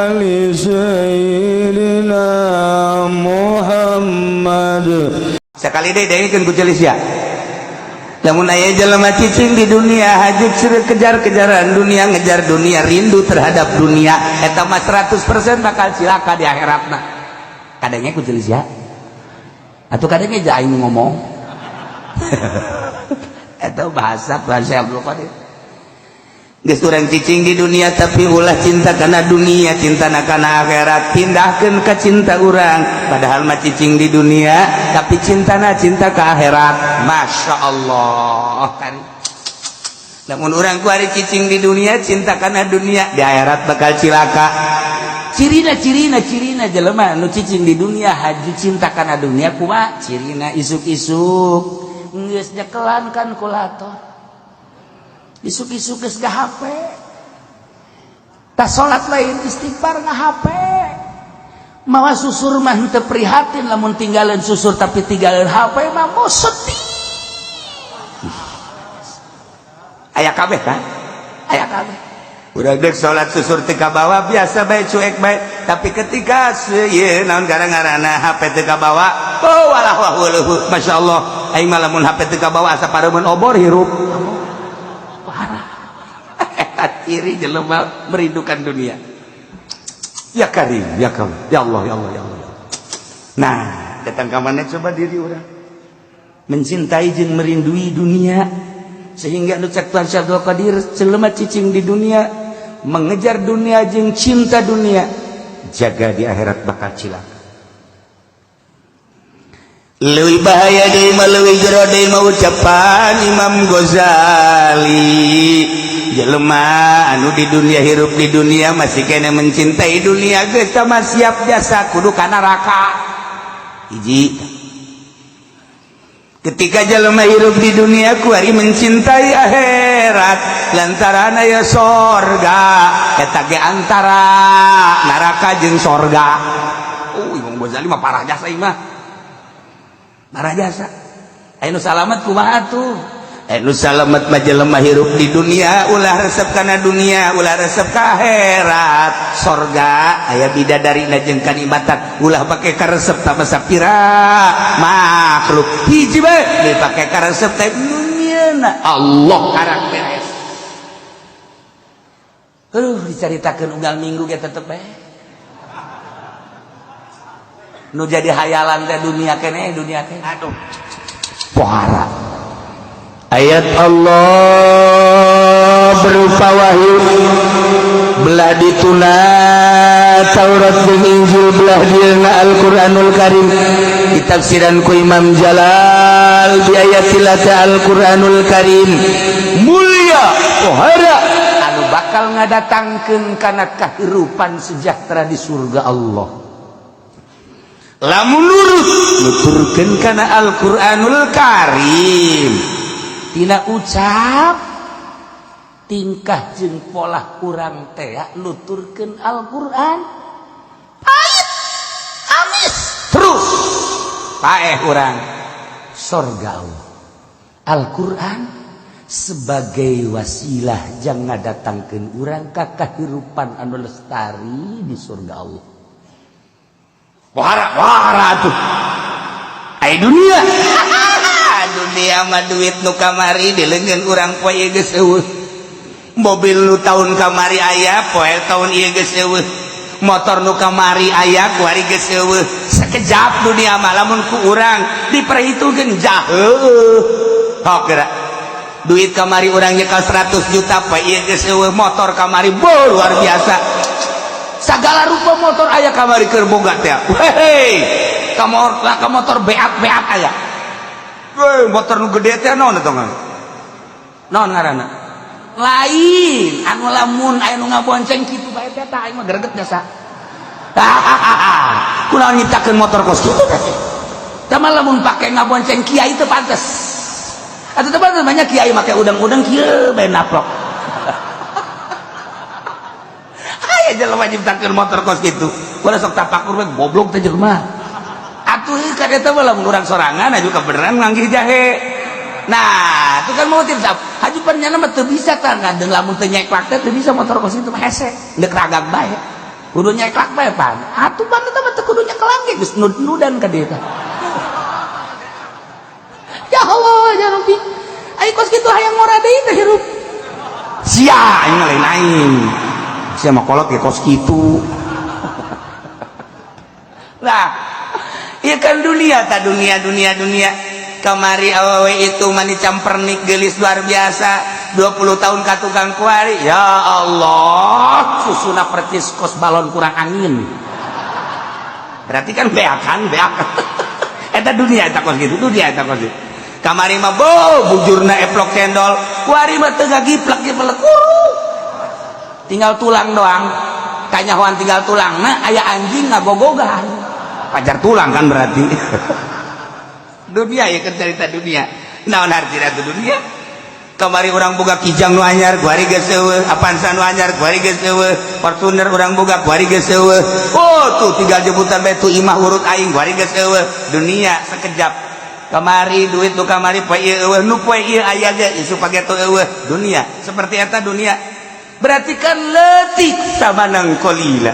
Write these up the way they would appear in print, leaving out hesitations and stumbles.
آل سيدنا محمد. Sekali deh dengekeun ku celis ya. Lamun aya jelema cicing di dunia, hajut kejar-kejaran dunia, ngejar dunia, rindu terhadap dunia, eta mah 100% bakal cilaka di akhiratna. Kadangnya ku celis ya. Atau kadangnya aja aing ngomong. Eta bahasa bahasa Abdul Qadir. Geus urang cicing di dunia, tapi ulah cinta kana dunia, cinta kana akhirat, pindahkeun ka cinta urang. Padahal mah cicing di dunia, tapi cintana cinta ke akhirat. Masya Allah kan. Namun urang kuari cicing di dunia, cinta kana dunia, di akhirat bakal cilaka. Cirina, cirina, cirina jelema nu cicing di dunia haju cinta kana dunia kumaha cirina? Isuk-isuk geus nyekelan kalkulator, isuk-isuk geus HP, tas salat lain istighfar, nggak HP, mawa susur mah henteu prihatin lamun tinggalin susur, tapi tinggalin HP mah mau sedih. Aya kabeh kan, aya kabeh. Udah dek salat susur teu kabawa, biasa bae, cuek bae, tapi ketika ieu naon gara-garana HP teu kabawa, oh walah wah weuh, masyaallah. Aing mah lamun HP teu kabawa asa pareumeun obor hirup. Parah eta ciri jelema merindukan dunia. Ya Karim, ya Karim, ya Allah, ya Allah, ya Allah. Nah, datang ke mana coba diri orang mencintai jeung merindui dunia, sehingga nu cek Tuhan Syekh Abdul Qadir, jelema cicing di dunia, mengejar dunia jeung cinta dunia, jaga di akhirat bakal cilaka. Leuwih bahaya deui mah, leuwih jero deui mah ucapan Imam Ghazali, jelema anu di dunia, hirup di dunia, masih kena mencintai dunia, geus mah siap jasa kudu ka neraka. Hiji, ketika jelema hirup di dunia kuari mencintai akhirat lantaran aya sorga, eta ge antara neraka jeung sorga. Oh, Imam Ghazali mah parah jasa, ieu mah parah jasa. Aya nu salamet kumaha tuh? Anu salamet mah jelema hirup di dunia ulah resep kana dunia, ulah resep ka akhirat. Sorga aya bidadari jeung kanikmatan, ulah pake karesep tama sapira makhluk. Hiji bae dipake karesep teh dunia, Allah karak beres. Aduh, dicaritakeun unggal minggu ge tetep bae nu jadi hayalan teh dunia kene, dunia kene. Aduh, pohara. Ayat Allah berupa wahyu belah dituna Taurat dan Injil, belah dieuna Al-Qur'anul Karim, ditafsiran ku Imam Jalal bi ayatillah. Al-Qur'anul Karim mulia, pohara anu bakal ngadatangkeun kana kahirupan sejahtera di surga Allah lamun nurut nuturkeun kana Al-Qur'anul Karim. Tina ucap, tingkah jeung pola urang teh nuturkeun Al-Qur'an, pahit amis terus paeh urang sorga Allah. Al-Qur'an sebagai wasilah jang ngadatangkeun urang ka kahirupan anu lestari di surga Allah. Wara wara tuh. Ai dunia, dunia mah duit nu kamari di leungeun urang, poe ieu geus eueuh. Mobil nu tahun kamari aya, poe tahun ieu geus eueuh. Motor nu kamari aya, kuari geus eueuh. Sekejap dunia mah lamun ku urang diperhitungkeun jauh. Hok geura duit kamari urang nyekel 100 juta, poe ieu geus eueuh. Motor kamari bo luar biasa, segala rupa motor aya kamari keur boga teh. Hei, ka motor, ka motor beat-beat aya. Weh, motor nu gede teh naon eta mah? Naon ngaranna? Lain anu lamun aya nu ngabonceng kitu bae teh, tah aing mah greget jasa. Kunaon nyiptakeun motor kos kitu teh? Tah mah lamun pake ngabonceng kiai teu pantes. Atuh teu pantes, banyak kiai make udang-udang kieu bae naplok. Aya jelema nyiptakeun motor kos kitu. Ulah sok tapakur we, goblok teh jelema. Atuh kan eta mah lamun urang sorangan aju kebenaran nganggih jahe. Nah, itu kan mau tip haju pernyana mah teu bisa tah ngadeng lamun teu nyeklak teh teu bisa motor kos itu mah hese. Deuk ragag bae. Kudu nyeklak bae pan. Atuh pan eta mah teu kudu nyeklak ge geus nud-nudan ka dieu tah. Ya Allah ya Rabbi. Ayo kos kitu hayang ngora deui teh hirup. Sia aing lain aing. Sia mah kolot ge kos kitu. Nah, ieu kan dunia ta, dunia dunia dunia. Kamari awewe itu mani campernik gelis luar biasa 20 tahun ka tukang kuari, ya Allah, susuna percis kos balon kurang angin. Berarti kan beakan beakan eta dunia, eta kos gitu dunia, eta kos gitu. Kamari mah bo bujurna eplok cendol, kuari mah teu gagiplek giplek kuru, tinggal tulang doang. Kanyahoan tinggal tulang, nah aya anjing ngagogogan pajar tulang kan. Berarti dunia ya kan, cerita dunia. Naon artina itu dunia? Kamari urang boga Kijang nu anyar, kuari geus eueuh. Avanza nu anyar, kuari geus eueuh. Fortuner urang boga, kuari geus eueuh. Oh, tuh tinggal jemputan bae tuh imah urut aing, kuari geus eueuh. Dunia sekejap. Kamari duit nu kamari poe ieu eueuh, nu poe ieu aya ge isuk pageto eueuh. Dunia seperti eta dunia. Berarti kan leutik, samanan qalila.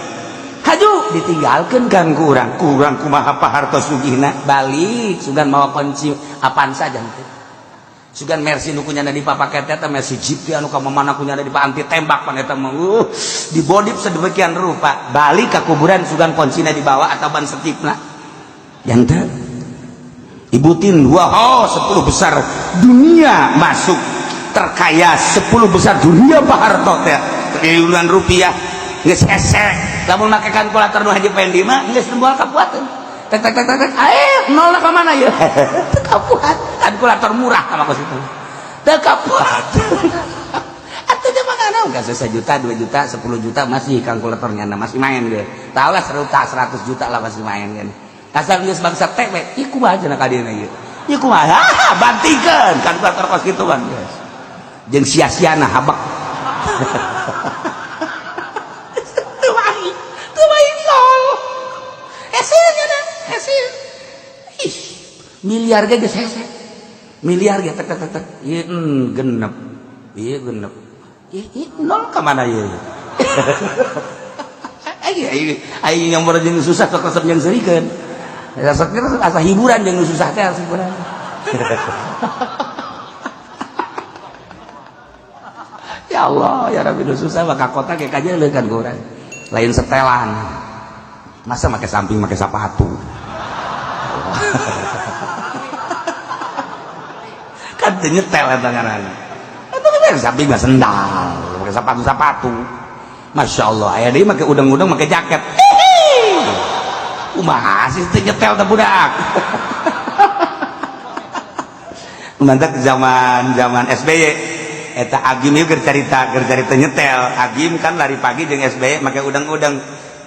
Haju ditinggalkan kan kurang kurang kumaha Pak Harto sugihna balik sugan mawa kunci Avanza jangan sugan Mercy nu kunyana di papaket eta Mercy Jeep anu ka mana kunyana di anti tembak pan eta mah dibodif sedemikian rupa, balik ke kuburan sugan kuncina dibawa atau ban setipna janten ibutin. Wah, oh, 10 besar dunia masuk, terkaya 10 besar dunia Pak Harto teh, triliunan rupiah geus hese. Lamun make kalkulator nu Haji Pendi mah geus moal kapuateun, tek tek tek tek tek, nol ka mana ya, teu kapuat. Kalkulator murah sama kos itu teu kapuat. Atuh dia mah enggak sejuta, 2 juta, 10 juta masih kalkulatornya masih main dia. Tahu lah, 100 juta lah masih main kan. Asal geus bangsa teh we, ieu kumaha cenah ka dieuna ieu? Ieu kumaha? Bantikeun kalkulator kos kitu kan. Jeung sia-siana habak. Teu main, teu main nol. Hese nya hese. Ih, miliar ge geus hese. Miliar ge tek tek tek tek. Ieu genep. Ieu genep. Ieu nol ka mana ieu? Aing aing yang jeung susah sok resep jeung seurikeun. Resep asa hiburan jeung susah teh asa hiburan. Ya Allah, ya Rabbi, nu susah maka kota kayak kajian kan kurang. Lain setelan. Masa make samping make sepatu. Kan teu nyetel eta ngaranna. Eta kan samping mah sendal, make sepatu-sepatu. Masya Allah, aya deui make udang-udang make jaket. Kumaha sih teu nyetel teh budak. Mantap zaman-zaman SBY. Eta Agim ieu keur carita nyetel. Agim kan lari pagi jeung SBY make udang-udang.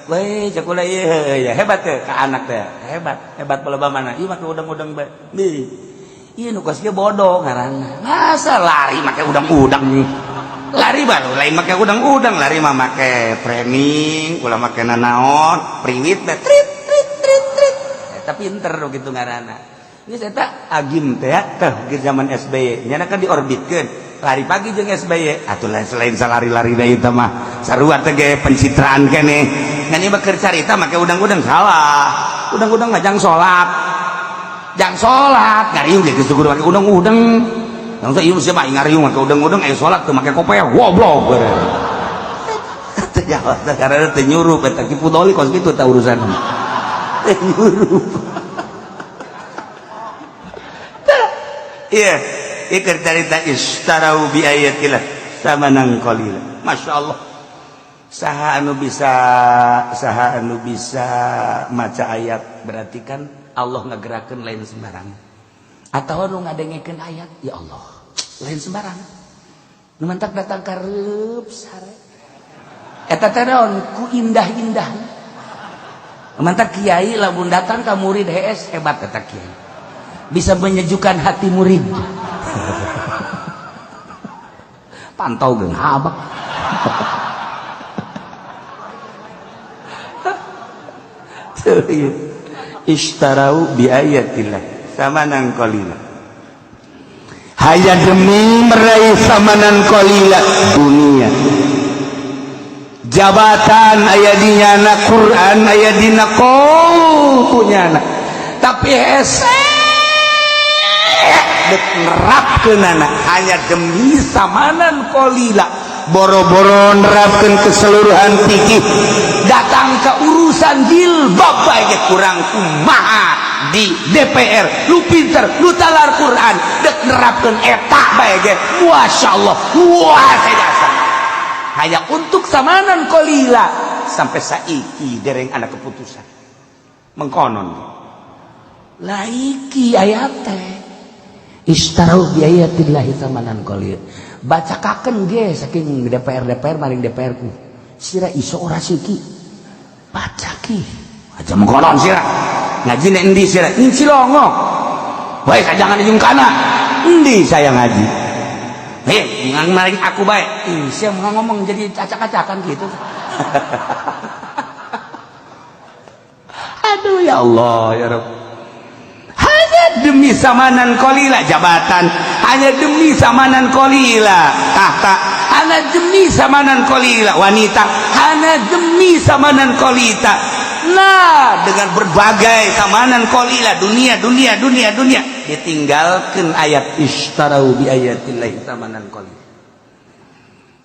Weh, cek ulah ieu ya hebat teh ka anak teh. Hebat, hebat peleba mana? Ieu make udang-udang bae. Nih. Ieu nu kos kieu bodoh ngaranna. Masa lari make udang-udang? Lari baru lain make udang-udang, lari mah make training, ulah make nanaon, priwit bae trit trit trit trit. Eta pinter gitu ngaranna. Geus eta Agim teh teh zaman SBY, nyana kan diorbitkeun. Lari pagi jeung SBY atuh lain selain salari-lari da ieu mah sarua teh ge pencitraan keneh. Ngan ieu mah keur carita make udang-udang salah. Udang-udang mah jang salat. Jang salat ngariung ge geus kudu make udang-udang. Langsung ieu mah ngariung make udang-udang aya salat teu make kopea goblok. Teu jawab teh karena teu nyurup eta Ki Pudoli kos kitu tah urusan. Teu nyurup. Iya, ieu carita istarau bi ayatillah samanan qalila. Masya Allah. Saha anu bisa maca ayat berarti kan Allah ngagerakeun lain sembarang. Atau anu ngadengekeun ayat, ya Allah, lain sembarang. Nu mantak datang ka reup sare. Eta teh naon ku indah-indah. Mantak kiai lamun datang ka murid hees hebat eta kiai. Bisa menyejukkan hati murid. Pantau geung habak. Istarau bi ayatillah samanan qalila. Hanya demi meraih samanan qalila dunia. Jabatan aya di nyana, Quran aya dina ku nyana, tapi hese dek nerapkeunana hanya demi samanan qolila. Boro-boro nerapkeun keseluruhan fikih, datang ke urusan jilbab bae kurang. Kumaha di DPR lu pinter, lu talar Quran, dek nerapkeun eta bae ge Masya Allah, wah, saya hanya untuk samanan qolila. Sampai saiki dereng ada keputusan mengkonon laiki ayat teh, "Ishtarau bi ayatillahi samanan qalil." Bacakakeun ge saking DPR DPR maring DPR ku sira iso ora siki baca ki aja mengkonon. Sira ngaji nek endi? Sira ing Cilongok bae, jangan jeung kana endi saya ngaji. Hei, maring aku baik. Ih, saya mau ngomong jadi acak-acakan gitu. Aduh, ya Allah, ya Rabb. Hanya demi samanan qolila jabatan, hanya demi samanan qolila tahta, hanya demi samanan qolila wanita, hanya demi samanan qolila. Nah, dengan berbagai samanan qolila dunia, dunia, dunia, dunia, ditinggalkan ayat "Ishtarau bi ayatillahi samanan qalila".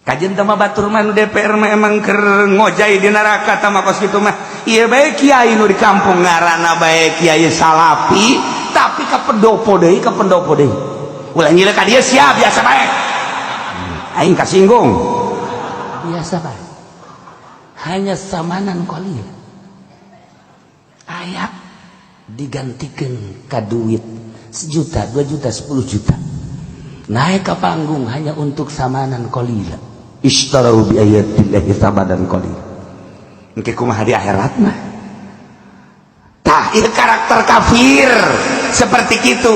Kajian tama batur mah, nu DPR mah emang keur ngojay di neraka tama kos kitu mah. Ieu bae kiai nu di kampung, ngaranna bae kiai salapi, tapi ka pendopo deui, ka pendopo deui. Ulah nyilek ka dieu sia, biasa bae. Aing kasinggung. Biasa bae. Hanya samanan qalil. Ayat digantikan ka duit sejuta, 2 juta, 10 juta. Naik ke panggung hanya untuk samanan qolila. "Ishtarau bi ayatillahi samanan qalila." Engke kumaha di akhirat mah? Tah, ieu karakter kafir seperti itu.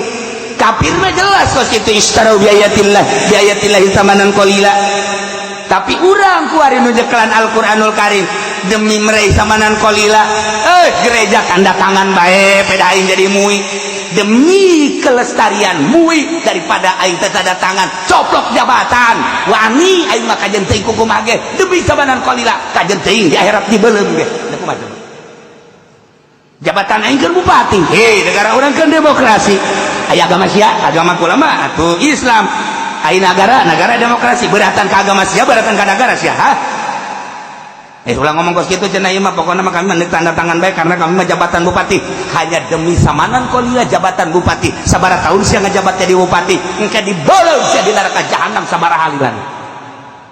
Kafir mah jelas kos kitu, "Ishtarau bi ayatillah bi ayatillahi samanan qalila." Tapi urang kuari nu nyekelan Al-Qur'anul Karim demi meraih samanan qolila, eh, gereja tanda tangan bae peda aing jadi MUI demi kelestarian MUI daripada aing teu tanda tangan coplok jabatan. Wani aing mah kajen teuing kumaha ge demi samanan qolila, kajen teuing di akhirat dibeuleum ge. Da kumaha coba? Jabatan aing keur bupati. Hei, negara urang kan demokrasi. Aya agama sia, agama kula mah atuh Islam. Aya negara, negara demokrasi, beratan ka agama sia, beratan ka negara sia, ha? Eh, ulah ngomong kos kitu cenah, ieu mah pokokna mah kami mah tanda tangan bae karena kami mah jabatan bupati hanya demi samanan qolila jabatan bupati. Sabaraha tahun sia ngajabat jadi bupati? Engke dibeuleum sia di neraka jahanam sabaraha halilan.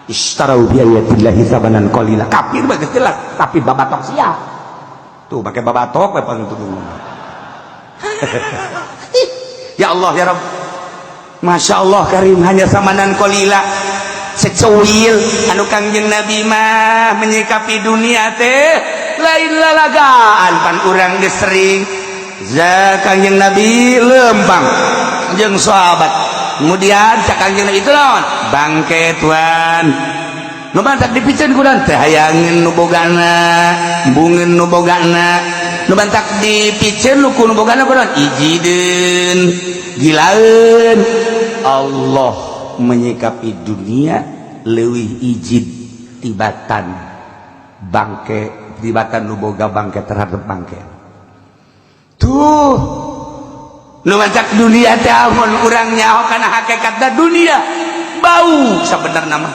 "Ishtarau bi ayatillahi samanan qalila." Kafir mah geus jelas, tapi babatok sia tuh pakai babatok bae pang tuh. Ya Allah, ya Rabb, Masya Allah Karim, hanya samanan qolila secuil. Anu Kangjeng Nabi mah menyikapi dunia teh lain lalagaan. Pan urang geus sering za Kangjeng Nabi lempang jeung sahabat, kemudian cak Kangjeng Nabi, "Itu naon?" "Bangke, tuan." Nu mantak dipiceun ku teh hayangeun nu bogana, embungeun nu bogana. Nu mantak dipiceun nu ku nu bogana ku ijideun, gilaeun. Allah menyikapi dunia leuwih ijid tibatan bangke, tibatan nu boga bangke terhadap bangke. Tuh, nu mancak dunia teh amun urang nyaho kana hakikatna dunia bau. Sabenerna mah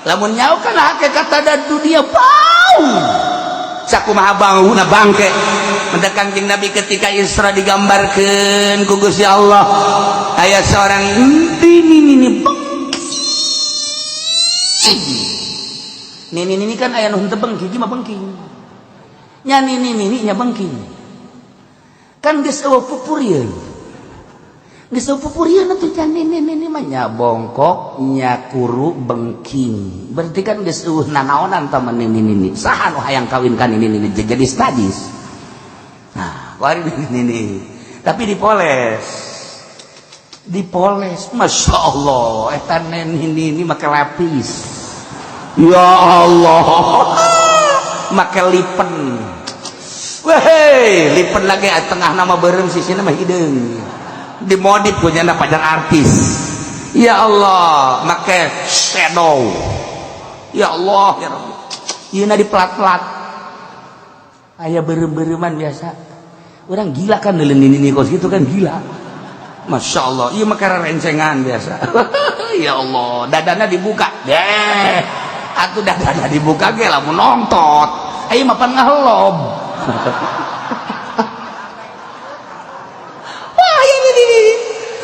lamun nyaho kana hakikatna dunia bau, sakumaha bauna bangke. Mendak Kangjeng Nabi ketika Isra digambarkeun ku Gusti Allah, aya seorang nini nini bengking. Nini nini kan aya nu henteu bengking mah, bengking nya, nini nini nya bengking kan geus eueuh pupurieun, geus eueuh pupurieun atuh nya. Nini nini mah nya bongkok, nya kuru, bengking, berarti kan geus eueuh nanaonan tah mah nini nini. Saha nu hayang kawin ka nini nini jadi sadis? Nah, kuari nini nini tapi dipoles, dipoles, Masya Allah, eta nini nini make lapis, ya Allah, make lipen. Weh, lipen lagi tengah nama beureum, sisina mah hideung, dimodif punya pajar artis. Ya Allah, make shadow. Ya Allah, ya Rabbi. Ieu na di pelat-pelat aya beureum-beureuman biasa. Orang gila kan neuleun nini kos gitu kan, gila. Masya Allah, iya mah rencengan biasa. Ya Allah, dadana dibuka deh atuh, dadana dibuka ge lamun nongtot ayo mah pan ngahelob. Wah, ini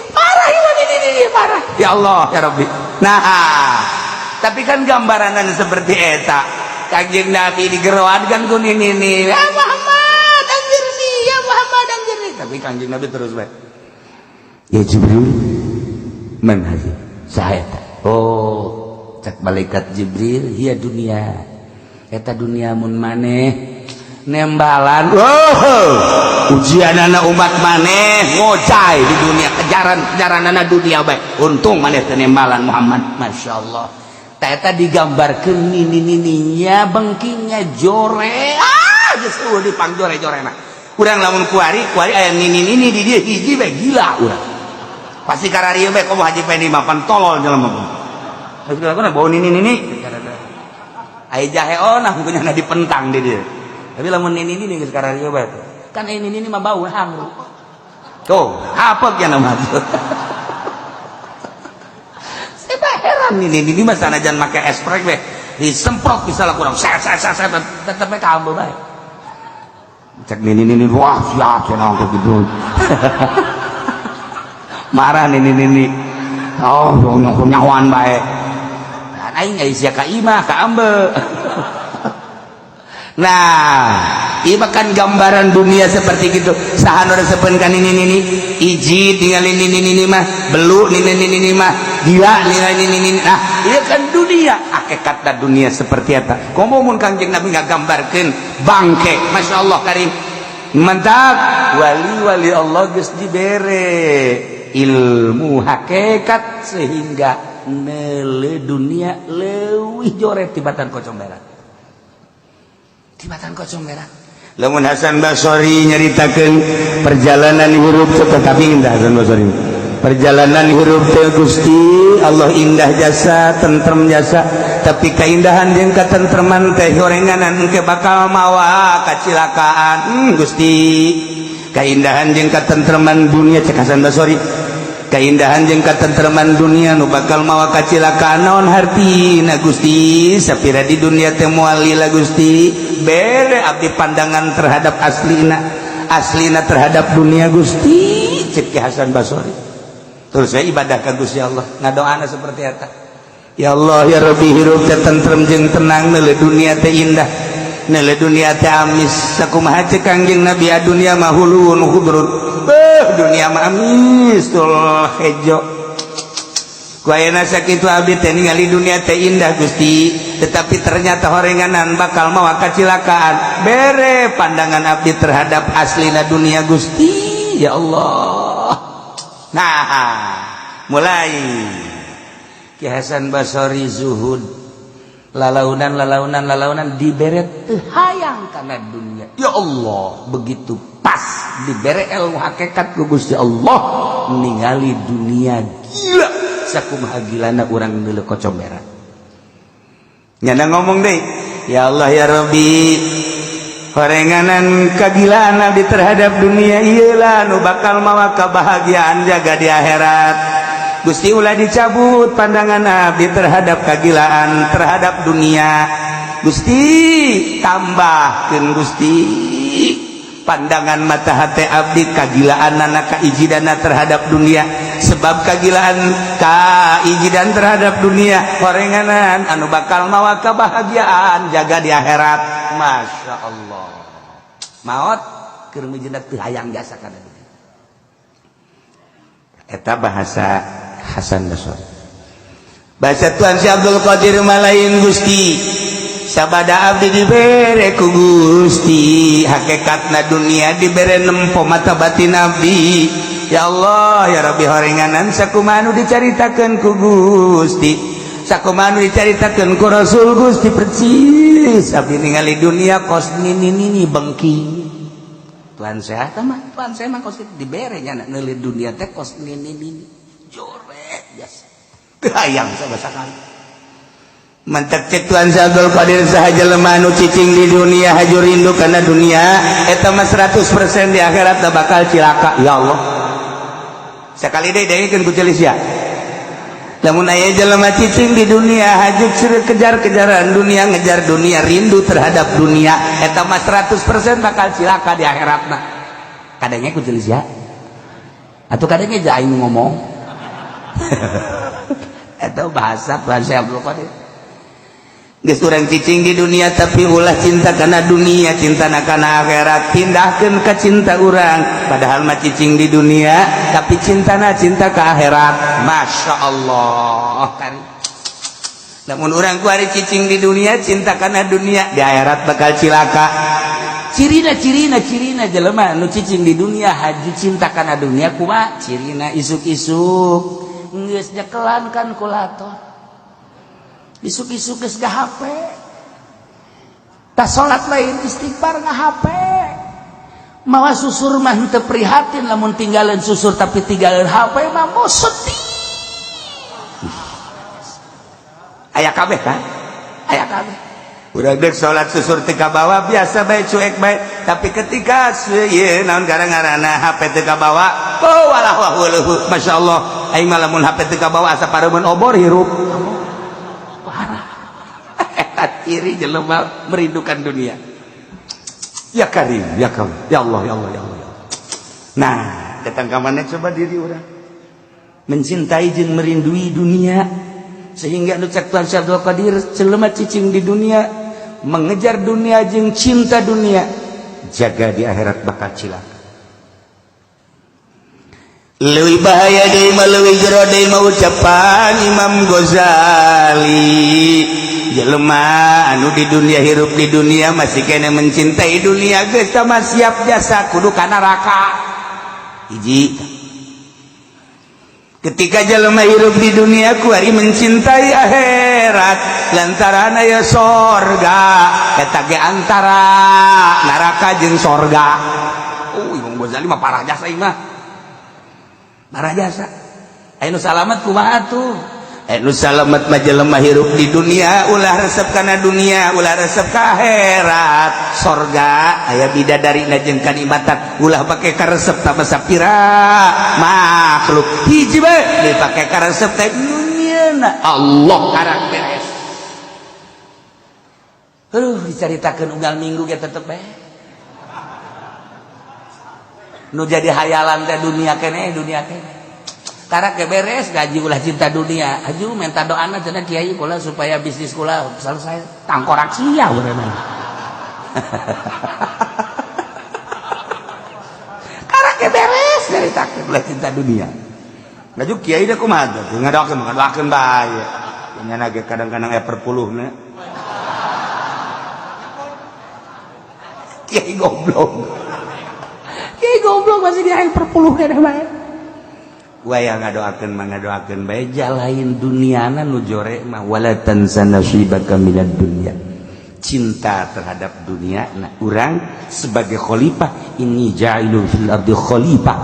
parah, ini ini parah. Ya Allah ya Rabbi. Nah, tapi kan gambaranan seperti eta, Kanjeng Nabi digeroan kan ku nini ini, "Ya Muhammad, anjirni, ya Muhammad, anjirni." Tapi Kanjeng Nabi terus baik, "Ya Jibril, man hazi?" Saha eta? Oh, cek malaikat Jibril, "Hiya dunia." Eta dunia mun maneh nembalan. Oh, ujian anak umat maneh ngocai di dunia, kejaran kejaran anak dunia baik. Untung maneh teu nembalan, Muhammad. Masya Allah, eta digambarkan nini nininya bengkingnya jore. Ah, geus eueuh dipang jore jorena. Urang lamun kuari kuari aya nini nini di dieu hiji bae, gila urang pasti. Kararieu bae komo Haji Pendi mah pan tolol jelema. Geus bau nini nini aya jahe onah punya dipentang di dieu. Tapi lamun nini nini geus kararieu bae kan, ini nini mah bau hangru tuh apa ya nama tuh. Saya heran, ini mah sanajan make esprek we disemprot bisa lah kurang set set set set, tetep we kambe bae. Cek nini nini, "Wah, siap cenah," gitu. Marah nini nini, oh, nyawan bae kan aing sia ka imah ka ambe. Nah, ieu kan gambaran dunia seperti gitu. Saha nu resepeun ka nini nini? Iji tinggal nini nini mah, belu nini nini mah, gila nini nini. Nah, ieu kan dunia, hakikatna dunia seperti eta. Komo mun Kangjeng Nabi ngagambarkeun bangke, Masya Allah karim. Mantap, wali-wali Allah geus dibere ilmu hakikat sehingga neule dunia leuwih jore tibatan kocong berak. Tibatan kocong berak. Lamun Hasan Basori nyaritakeun perjalanan hirup, tetapi indah Hasan Basori. Perjalanan hirup teh, Gusti Allah, indah jasa, tentrem jasa, tapi keindahan jeung katentreman teh gorenganan engke bakal mawa kacilakaan. Gusti, keindahan jeung katentreman dunia, cek Hasan Basori, keindahan jeung katentreman dunia nu bakal mawa kacilakaan naon hartina, Gusti? Sapira di dunia teh moal lila, Gusti? Bere abdi pandangan terhadap aslina, aslina terhadap dunia, Gusti, cek Ki Hasan Basori. Terus saya ibadah ka Gusti Allah, ngadoana seperti eta, "Ya Allah ya Rabbi, hirup teh tentrem jeung tenang, neule dunia teh indah, neule dunia teh amis." Sakumaha cek Kangjeng Nabi, "Dunia mah hulun khudrun." Beuh, dunia mah amis tul hejo. Ku ayeuna sakitu abdi teh ningali dunia teh indah, Gusti, tetapi ternyata horenganan bakal mawa kacilakaan. Bere pandangan abdi terhadap aslina dunia, Gusti, ya Allah. Nah, mulai Ki Hasan Basori zuhud, lalaunan lalaunan lalaunan dibere teu hayang kana dunia. Ya Allah, begitu pas dibere ilmu hakikat ku Gusti Allah, ningali dunia gila sakumaha gilana urang neuleuh kocomberan. Nyana ngomong deh, "Ya Allah ya Rabbi, horenganan kagilaan abdi terhadap dunia iyalah nu bakal mawa kebahagiaan jaga di akhirat. Gusti, ulah dicabut pandangan abdi terhadap kagilaan terhadap dunia. Gusti, tambahkeun, Gusti, pandangan mata hati abdi kagilaan anak kaijidana terhadap dunia, sebab kagilaan kaijidan terhadap dunia horenganan anu bakal mawa kebahagiaan jaga di akhirat." Masya Allah, maot keur mijeunna teu hayang jasa kana dunia. Eta bahasa Hasan Basri. Bahasa Tuan Syekh Abdul Qadir malain, "Gusti, sabada abdi dibere ku Gusti hakikatna dunia, dibere nempo mata batin abdi. Ya Allah ya Rabbi, horenganan sakumaha nu dicaritakeun ku Gusti, sakumaha nu dicaritakeun ku Rasul Gusti, percis abdi ningali dunia kos nini nini bengki." Tuhan saya mah, Tuhan saya mah kos dibere nya neuli dunia teh kos nini nini jore biasa, teu hayang sama sekali. Mantak cek Tuan Abdul Qadir, saha jelema nu cicing di dunia haju rindu karena dunia, eta mah 100% di akhirat bakal cilaka. Ya Allah, sekali deui dengekeun ku celis ya. Lamun aya jelema cicing di dunia haju kejar-kejaran dunia, ngejar dunia, rindu terhadap dunia, eta mah 100% bakal cilaka di akhiratna. Kadangnya ku celis ya atau kadangnya aja aing ngomong. Eta bahasa bahasa Abdul Qadir. Geus urang cicing di dunia, tapi ulah cinta karena dunia, cinta kana akhirat. Pindahkeun ke cinta urang, padahal mah cicing di dunia, tapi cintana cinta ke akhirat. Masya Allah kan. Namun urang kuari cicing di dunia, cinta karena dunia, di akhirat bakal cilaka. Cirina, cirina, cirina jelema nu cicing di dunia haju cinta kana dunia kumaha cirina? Isuk-isuk geus nyekelan kalkulator, isuk-isuk geus HP, tas salat lain istighfar, nga HP, mawa susur mah henteu prihatin lamun tinggalin susur, tapi tinggalin HP mah mau sedih. Aya kabeh kan, aya kabeh. Urang dek salat susur teu kabawa, biasa bae, cuek bae, tapi ketika ieu naon gara-garana HP teu kabawa, oh walah wah weuh, masyaallah. Aing mah lamun HP teu kabawa asa pareumeun obor hirup. Parah eta ciri jelema merindukan dunia. Ya Karim, ya Karim, ya Allah, ya Allah, ya Allah, ya Allah. Nah, datang ka mana coba diri urang mencintai jeung merindui dunia, sehingga nu cek Tuhan Syekh Abdul Qadir, jelema cicing di dunia, mengejar dunia jeung cinta dunia, jaga di akhirat bakal cilaka. Leuwih bahaya deui mah, leuwih jero deui mah, ucapan Imam Ghazali, jelema anu di dunia, hirup di dunia, masih kena mencintai dunia, geus mah siap jasa kudu ka neraka. Hiji, ketika jelema hirup di dunia kuari mencintai akhirat lantaran aya sorga, eta ge antara neraka jeung sorga. Oh, Imam Ghazali mah parah jasa, mah parah jasa. Aya nu salamet kumaha tuh? Anu salamet mah jelema hirup di dunia ulah resep kana dunia, ulah resep ka akhirat. Sorga aya bidadari jeung kanikmatan, ulah pake karesep tambah sapira makhluk. Hiji bae dipake karesep teh dunia Allah, karak beres. Aduh, dicaritakeun unggal minggu ge tetep bae nu jadi hayalan teh dunia kene, dunia kene. Karak ge beres gaji, ulah cinta dunia. Aju minta doana cenah, kiai kula supaya bisnis kula selesai. Tangkorak sia urang. Karak ge beres nyaritakeun ulah cinta dunia. Ngaju kiai deh kumaha tuh ngadoakeun, ngadoakeun bae nya ge, kadang-kadang aya perpuluhna. Kiai goblok, kiai goblok, masih di aya perpuluh keneh bae. Waya ngadoakeun mah ngadoakeun bae, lain duniana nu jore mah. Wala tansa nasibaka minad dunya, cinta terhadap dunia. Nah, urang sebagai khalifah, inni ja'ilun fil ardi khalifah,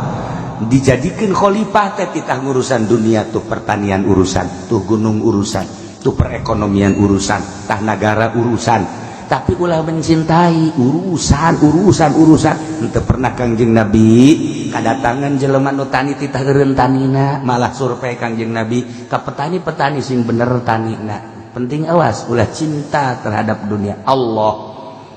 dijadikan khalifah teh titah ngurusan dunia tuh, pertanian urusan tuh, gunung urusan tuh, perekonomian urusan tah, negara urusan, tapi ulah mencintai urusan, urusan, urusan. Henteu pernah Kangjeng Nabi kadatangan jelema nu tani titah eureun tanina, malah survei Kangjeng Nabi ka petani-petani sing bener tanina. Penting, awas, ulah cinta terhadap dunia. Allah,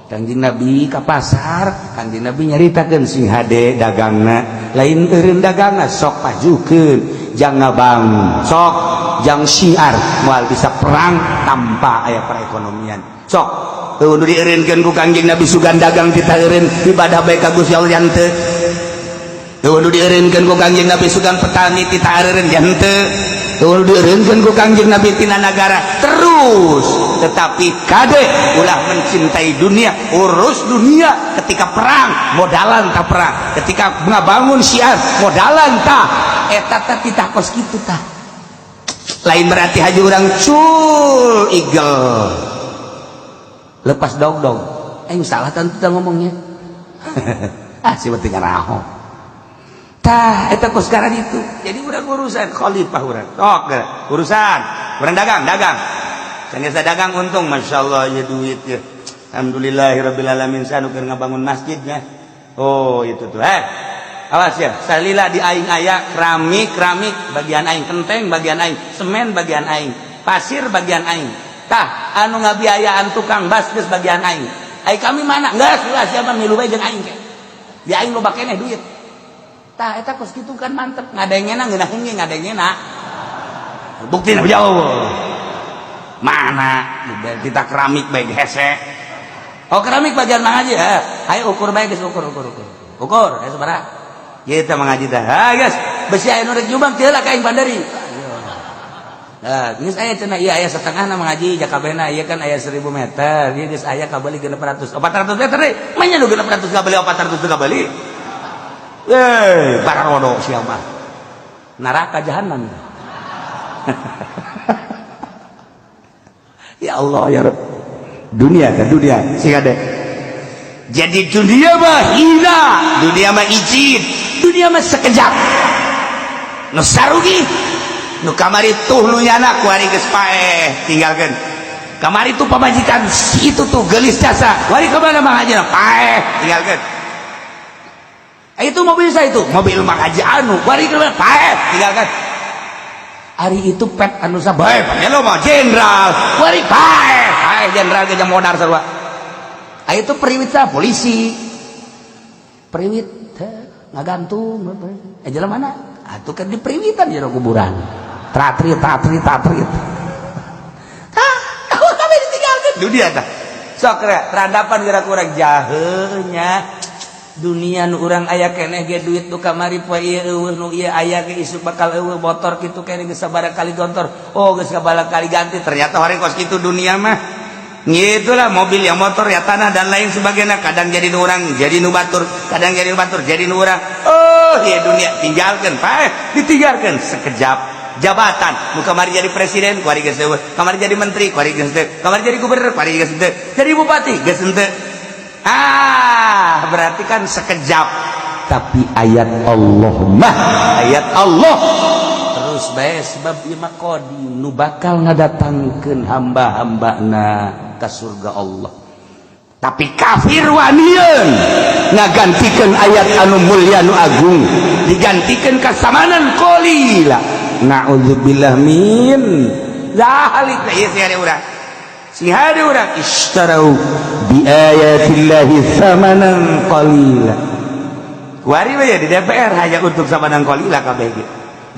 Kangjeng Nabi ka pasar, Kangjeng Nabi nyaritakeun sing hade dagangna, lain eureun dagangna, sok pajukeun jang ngabangun, sok jang syiar. Moal bisa perang tanpa aya perekonomian. Sok tuh nu dieureunkeun ku Kangjeng Nabi, sugan dagang kita eureun, ibadah bae ka Gusti Allah henteu. Tuh nu dieureunkeun ku Kangjeng Nabi, sugan petani kita eureun henteu. Tuh nu dieureunkeun ku Kangjeng Nabi tina nagara terus, tetapi kade ulah mencintai dunia. Urus dunia, ketika perang modalan tak perang, ketika ngabangun syiar modalan tak. Eta teh titah kos kitu tah. Lain berarti haji urang cul igel lepas dog dog. Eh, salah tentu kita ngomongnya. Ah, si penting ngaraho tah eta kos sekarang itu. Jadi urang urusan khalifah urang sok urusan urang dagang, dagang. Can dagang untung, Masya Allah ya, duit ya, alhamdulillahirabbil alamin, sanu keur ngabangun masjidnya. Oh, itu tuh. Eh, awas ya, salila di aing aya keramik, keramik bagian aing, kenteng bagian aing, semen bagian aing, pasir bagian aing. Tah, anu ngabiayaan tukang bas geus bagian aing. Ai kami mana? Enggak lah, siapa milu bae jeung aing ke di aing loba keneh duit. Tah, eta kos kitu kan mantep ngadengena, ngeunaheun ge ngadengena. Bukti jauh mana kita keramik baik hese. Oh, keramik bagian mana aja ya? Ayo ukur baik, guys, ukur, ukur, ukur, ukur. Ayo sabaraha kita mengaji teh? Ha, guys, besi aya nu rek nyumbang teu lah ka aing bandari. Nah, geus aya cenah, ieu aya setengah na mengaji jakabena, ieu kan aya 1000 meter, ieu geus aya kabeli 600, 400 meter deui. Manya nu 600 kabeli, 400 kabeli. Eh, bararodo sia mah. Neraka jahanam. Ya Allah ya Rabb. Dunia kan dunia sing ada. Jadi dunia mah hina, dunia mah izin, dunia mah sekejap. Nu sarugi, nu kamari tuh nu nyana kuari geus paeh, tinggalkeun. Kamari tuh pamajikan si itu tuh gelis jasa, kuari kemana Mang Haji? Paeh, tinggalkeun. Eh, itu mobil saya itu, mobil Mang Haji anu, kuari kemana? Paeh, tinggalkan. Ari itu pet anu sabae, lo mah jenderal, kuari paeh, paeh jenderal ge modar sarua. Ah, itu periwit sah polisi. Periwit ngagantung, eh, jalan mana? Atuh kan di periwitan jero kuburan. Tratrit, tatrit, tatrit. Hah, kami ditinggalkan. Dunia tah. Sok radapan geura kurang jahenya. Dunia nu urang aya keneh ge duit nu kamari poe ieu eueuh, nu ieu aya ge isuk bakal eueuh, motor kitu keneh geus sabaraha kali gontor. Oh, geus sabaraha kali ganti. Ternyata orang kos kitu dunia mah. Itulah mobil ya, motor ya, tanah dan lain sebagainya, kadang jadi nu urang, jadi nu batur, kadang jadi nu batur, jadi nu urang. Oh iya, dunia tinggalkan, Pak, ditinggalkan sekejap. Jabatan nu kamari jadi presiden, kuari geus eueuh, kamari jadi menteri, kuari geus teu, kamari jadi gubernur, kuari geus teu, jadi bupati geus henteu. Ah, berarti kan sekejap. Tapi ayat Allah mah ayat Allah terus bae, sebab ieu mah qadim, nu bakal ngadatangkeun hamba-hambana ka surga Allah. Tapi kafir wanian ngagantikeun ayat anu mulia, nu agung, digantikeun kasamanan qalila. Na'udzubillah min zalik. Ieu sing ada urang, sing ada urang, ishtarau bi ayatillahi thamanan qalila. Kuari we di DPR hanya untuk samanan qalila kabeh ge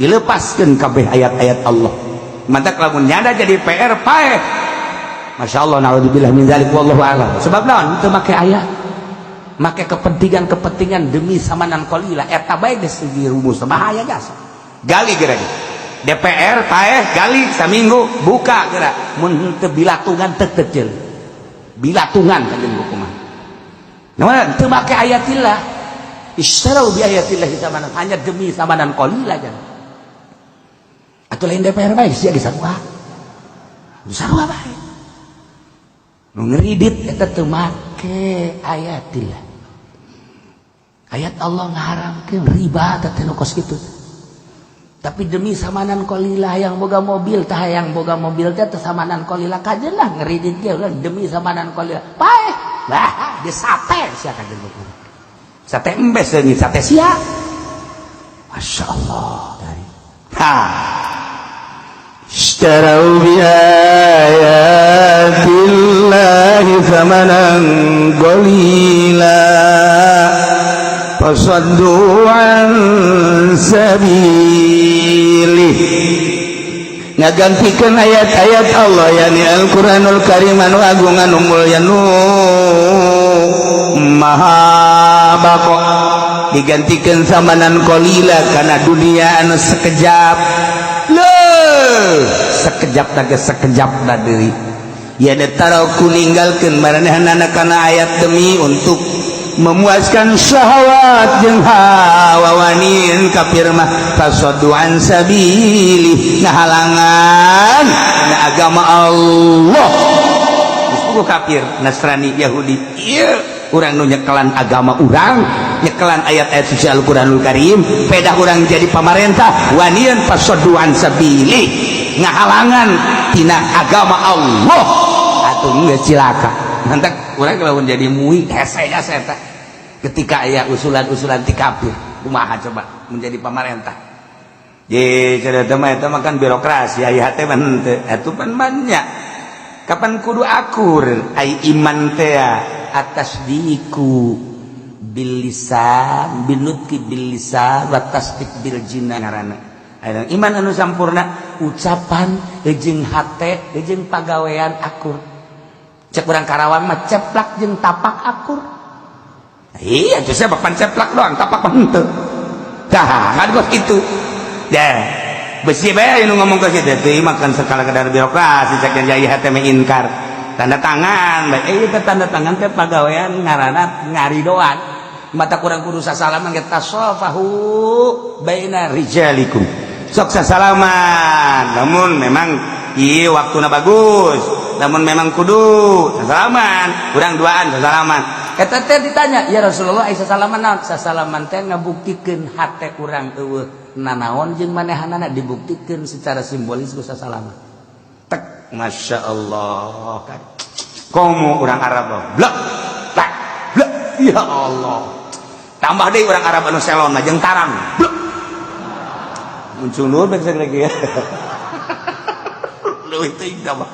dilepaskeun kabeh ayat-ayat Allah. Mantak lamun nyada jadi PR paeh. Masya Allah, na'udzubillah min zalik, wallahu a'lam. Sebab naon? Teu make ayat, make kepentingan-kepentingan demi samanan qalila. Eta bae geus rumus bahaya jasa. Gali geura DPR paeh, gali saminggu, buka geura, mun teu bilatungan teu kecil bilatungan kanjeng hukuman. Nah, teu make ayatillah, istarau bi ayatillah samanan, hanya demi samanan qalila jangan. Atau lain DPR bae sia geus sarua. Sarua bae. Nu ngeridit eta teu make ayatillah. Ayat Allah ngaharamkeun riba teh nu kos kitu. Tapi demi samanan qalila, yang boga mobil tah, yang boga mobil teh teh samanan qalila kajeun lah, ngeridit ge demi samanan qalila. Paeh. Bah, di sate sia kajeun buku. Sate embes deui sate sia. Masya Allah dari. Ha. اشتروا بآيات الله ثمنا قليلا فصدوا عن سبيله. Ngagantikan ayat-ayat Allah, yani Al-Qur'anul Karim anu agung, anu mulya, nu maha bako, digantikan samanan qalila karena dunia anu sekejap. Loh, sekejap tage sekejap da deui ya, taraku ninggalkeun maranehna kana ayat demi untuk memuaskan syahwat jeung hawa. Wanin kafir mah fasadu an sabili, ngahalangan kana agama Allah. Geus kafir Nasrani Yahudi ieu. Urang nu nyekelan agama urang, nyekelan ayat-ayat suci Al-Qur'anul Karim, pedah urang jadi pamarentah wanian فصدوا عن سبيله, ngahalangan tina agama Allah, atuh geus cilaka. Nanti urang lamun jadi MUI hese jasa eta. Ketika aya usulan-usulan ti kafir, kumaha coba menjadi pamarentah? Ye, cerita mah eta mah kan birokrasi, aya hate mah henteu. Atuh pan banyak. Kapan kudu akur ai iman teh التصديق باللسان بالنطق باللسان والتصديق بالجنان ngaranna. Aya iman anu sampurna, ucapan jeung hate jeung pagawean akur. Cek urang Karawang mah, ceplak jeung tapak akur. Iya, itu saya bapak ceplak doang, tapak mah henteu. Dah, kan kok itu. Ya, besi bae nu ngomong ke situ teh makan sekala kadar birokrasi, cek yang jaya hate ingkar. Tanda tangan, bae eh tanda tangan teh pagawean ngaranna ngaridoan. Mata kurang kudu sasalaman ge, تصافحوا بين رجالكم. Sok sasalaman. Namun memang iya waktuna bagus. Namun memang kudu sasalaman, kurang duaan sasalaman. Eta teh ditanya, "Ya Rasulullah, ai sasalaman naon?" Sasalaman teh ngabuktikeun hate urang eueuh nanaon jeung manehanana, dibuktikeun secara simbolis ku sasalaman. Tek, Masya Allah. Komo urang Arab, blek, blek, blek, ya Allah. Tambah deui urang Arab anu selon mah jeung tarang, blek. Muncul nur bae lagi ya. Leuwih teuing mah.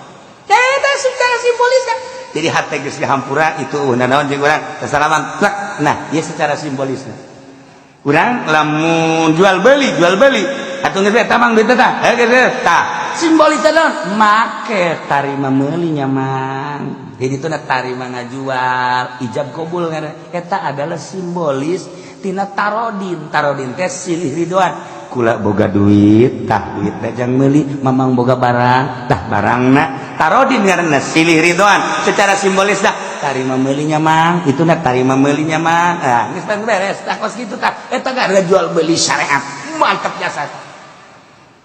Eta secara simbolis kan. Jadi hate geus dihampura itu naon jeung urang sasalaman, plek. Nah, ieu secara simbolisna. Urang lamun jual beli atuh geus eta mang duit tah. Eh, geus tah. Simbolis teh naon? Make tarima meuli nya, Mang. Jadi itu na tarima ngajual, ijab kabul ngaranna. Eta adalah simbolis tina tarodin. Tarodin teh silih ridoan. Kula boga duit, tah duit teh jang meuli, Mamang boga barang, tah barangna. Tarodin ngaranna silih ridoan. Secara simbolis dah tarima meulinya, Mang, itu na tarima meulinya, Mang. Ah, geus beres tah, kos kitu tah. Eta ada jual beli syariat. Mantap jasa.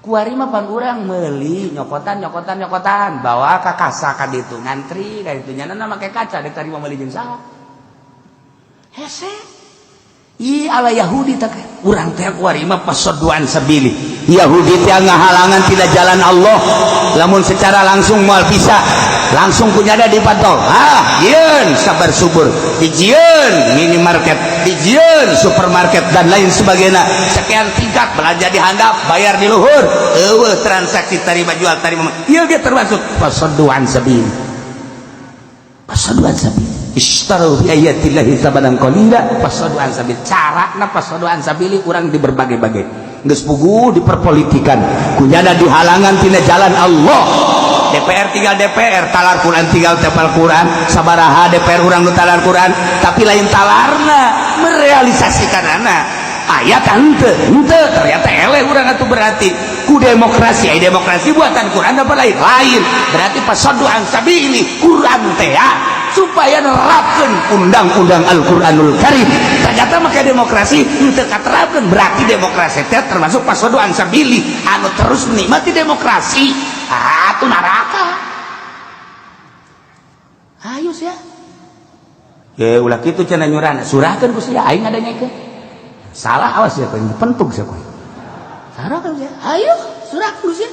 Kuari mah pan urang meuli nyokotan, nyokotan, nyokotan, bawa ka kasa ka ditu, ngantri ka ditu, nyana make kaca dek tarima meuli jeung saha. Hese. Ih, ala Yahudi tak urang teh kuari mah فصدوا عن سبيله. Yahudi teh ngahalangan tidak jalan Allah. Lamun secara langsung moal bisa, langsung punya ada di pantau. Ah, jieun sabar subur, dijieun minimarket, dijieun supermarket dan lain sebagainya. Sekian tingkat, belanja di handap, bayar di luhur. Eueuh transaksi tarima jual tarima. Ieu ge termasuk فصدوا عن سبيله. فصدوا عن سبيله. اشتروا بآيات الله ثمنا قليلا فصدوا عن سبيله. Carana فصدوا عن سبيله urang di berbagai-bagai. Geus puguh diperpolitikan. Kunyana dihalangan tina jalan Allah. DPR tinggal DPR, talar Quran tinggal tepal Quran, sabaraha DPR urang nu talar Quran, tapi lain talarna merealisasikan anak ayat henteu, henteu ternyata eleh urang atuh. Berarti ku demokrasi, ai demokrasi buatan Quran apa lain? Lain. Berarti فصدوا عن سبيله Quran teh ya, supaya nerapkeun undang-undang Al-Qur'anul Karim. Ternyata make demokrasi henteu katerapkeun, berarti demokrasi teh termasuk فصدوا عن سبيله. Anu terus menikmati demokrasi atuh neraka. Ayo sia. Ya ulah kitu cenah nyurana, surahkeun ku sia, aing ngadanyakeun. Salah, awas ya kowe, pentuk sia kowe. Surahkeun sia. Ayo, surahkeun sia.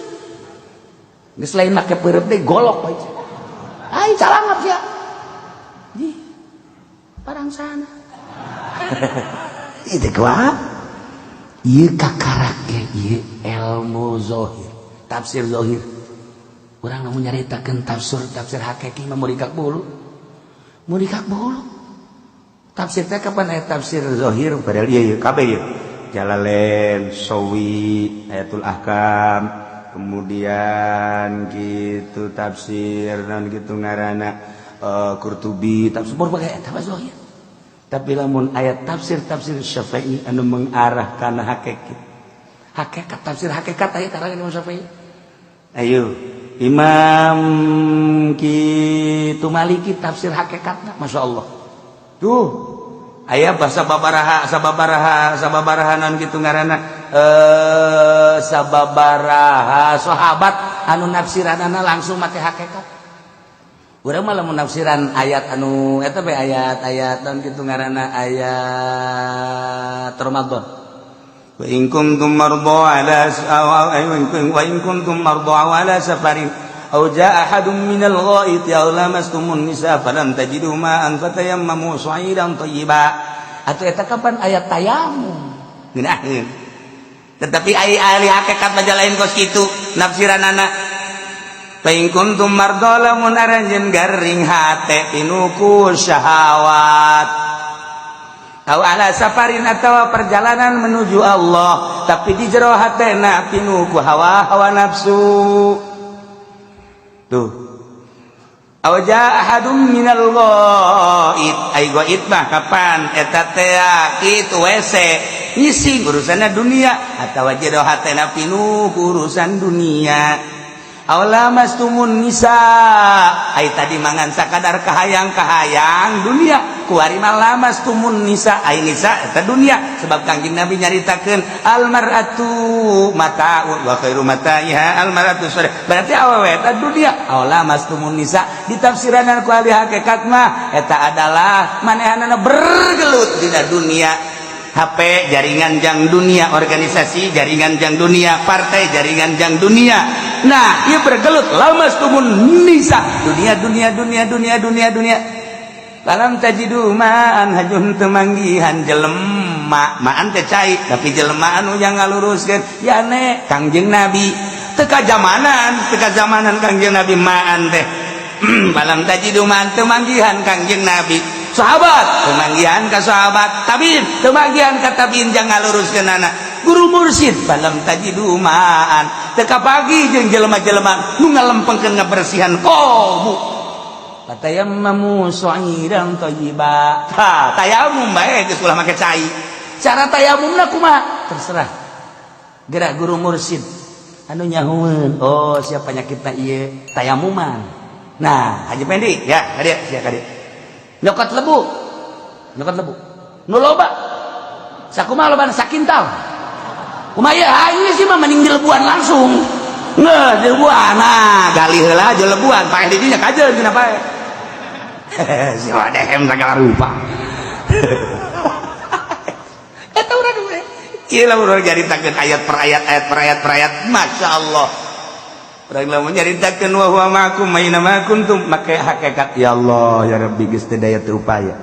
Geus lain make peureub deui, golok bae. Ayo calangap sia. Di parang sana. Itu kuat. Ieu kakarak ge ieu ilmu zahir, tafsir zahir. Urang lamun nyaritakeun tafsir tafsir hakiki mah murikak bulu. Murikak bulu. Tafsir teh kapan aya tafsir zahir padahal ieu ieu kabeh ieu. Jalalain, Sawi, Ayatul Ahkam, kemudian gitu tafsir non gitu ngaranna Qurtubi, tafsir berbagai eta mah zahir. Tapi lamun ayat tafsir tafsir Syafi'i anu mengarah kana hakikat. Hakikat, tafsir hakikat aya karangan Imam Syafi'i. Ayo Imam kitu Maliki tafsir hakikatna, Masya Allah. Tuh aya bahasa babaraha sababaraha sababaraha non gitu ngaranna sababaraha sahabat anu nafsiranana langsung make hakikat. Urang malah menafsiran ayat anu eta bae, ayat-ayat naon kitu ngaranna, ayat Ramadan, wa in kuntum marda ala wa in kuntum marda ala safarin aw jaa ahadun minal ghaiti aw lamastumun nisa falam tajidu ma'an fatayammamu sha'idan thayyiba. Atuh eta kapan ayat tayamum ngeunaheun, tetapi ai ahli hakikat mah lain kos kitu nafsiranana. Fa in kuntum marda, lamun aranjeun garing hate pinuku syahwat, aw ala safarin atawa perjalanan menuju Allah, tapi di jero hatena pinuku hawa hawa nafsu tuh, aw jaa ahadum minal ghaid, ai ghaid mah kapan eta teh kitu WC ngisi urusanna dunia atawa jero hatena pinuku urusan dunia, aw lamastumun nisa, ai tadi mangan sakadar kahayang-kahayang dunia, kuari mah lamastumun nisa, ai nisa eta dunia, sebab Kangjeng Nabi nyaritakeun al mar'atu mata'un wa khairu mata'iha al mar'atu sholih, berarti awewe eta dunia. Aw lamastumun nisa ditafsiranan ku ahli hakikat mah eta adalah manehanana bergelut dina dunia, HP jaringan jang dunia, organisasi jaringan jang dunia, partai jaringan jang dunia. Nah, ia bergelut lamastumun nisa, dunia dunia dunia dunia dunia dunia. Falam tajidu ma'an, hajun temanggihan jelema, ma'an teh cai, tapi jelema anu yang ngaluruskeun yane Kangjeng Nabi teka zamanan, teka zamanan Kangjeng Nabi ma'an teh. Falam tajidu ma'an, temanggihan Kangjeng Nabi, sahabat temanggihan ka sahabat, tabiin temanggihan ka tabiin jangan ngaluruskeun anak guru mursid. Falam tajidu ma'an, teka pagi jeung jelema-jelema nu ngalempengkeun ngabersihan qalbu, fatayammamu sha'idan thayyiba. Ha, tayamum bae geus ulah make cai. Cara tayamumna kumaha terserah gerak guru mursid anu nyahueun, oh siapa penyakitna ieu tayamuman. Nah, Haji Pendi ya, kadieu sia, kadieu nyokot lebu, nyokot lebu nu loba sakumaha loba, sakintal kumaha ieu? Ah, ini sih mah mending dilebuan langsung. Nggak, dilebuan. Nah, gali heula aja lebuan, pakai di dinya kajeun kenapa? Si wadehem segala rupa. Eta urang we. Ieu lah urang nyaritakeun ayat per ayat, ayat per ayat per ayat, Masya Allah. Urang lamun nyaritakeun wa huwa ma'akum aina ma kuntum make hakikat, ya Allah ya Rabbi, geus teu daya teu upaya.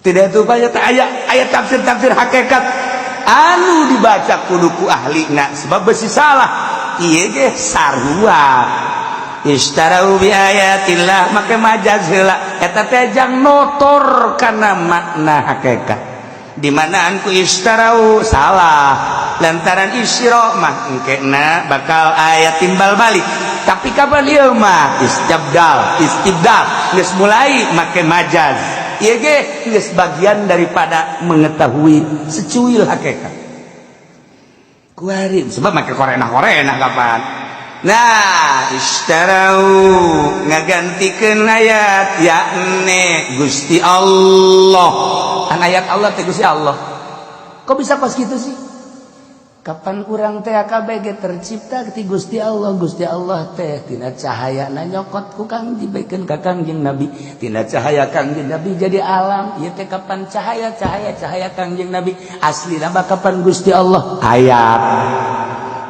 Tidak teu upaya teh aya ayat tafsir-tafsir hakikat anu dibaca kudu ku ahlina sebab besi salah. Ieu ge sarua ishtarau bi ayatillah make majaz heula, eta teh jang notor kana makna hakikat. Di manaan ku ishtarau salah, lantaran isyra mah engkena bakal aya timbal balik, tapi kapan ieu mah istibdal, istibdal geus mulai make majaz. Ieu ge geus bagian daripada mengetahui secuil hakikat kuari, sebab make korena-korena kapan. Nah, ishtarau ngagantikeun ayat yakni Gusti Allah. Kan ayat Allah teh Gusti Allah. Kok bisa pas gitu sih? Kapan urang teh KBG tercipta ti Gusti Allah. Gusti Allah teh tina cahaya na nyokot ku Kang dibikeun ka Kangjeng Nabi, tina cahaya Kangjeng Nabi jadi alam ieu teh. Kapan cahaya cahaya cahaya Kangjeng Nabi asli nama kapan Gusti Allah ayat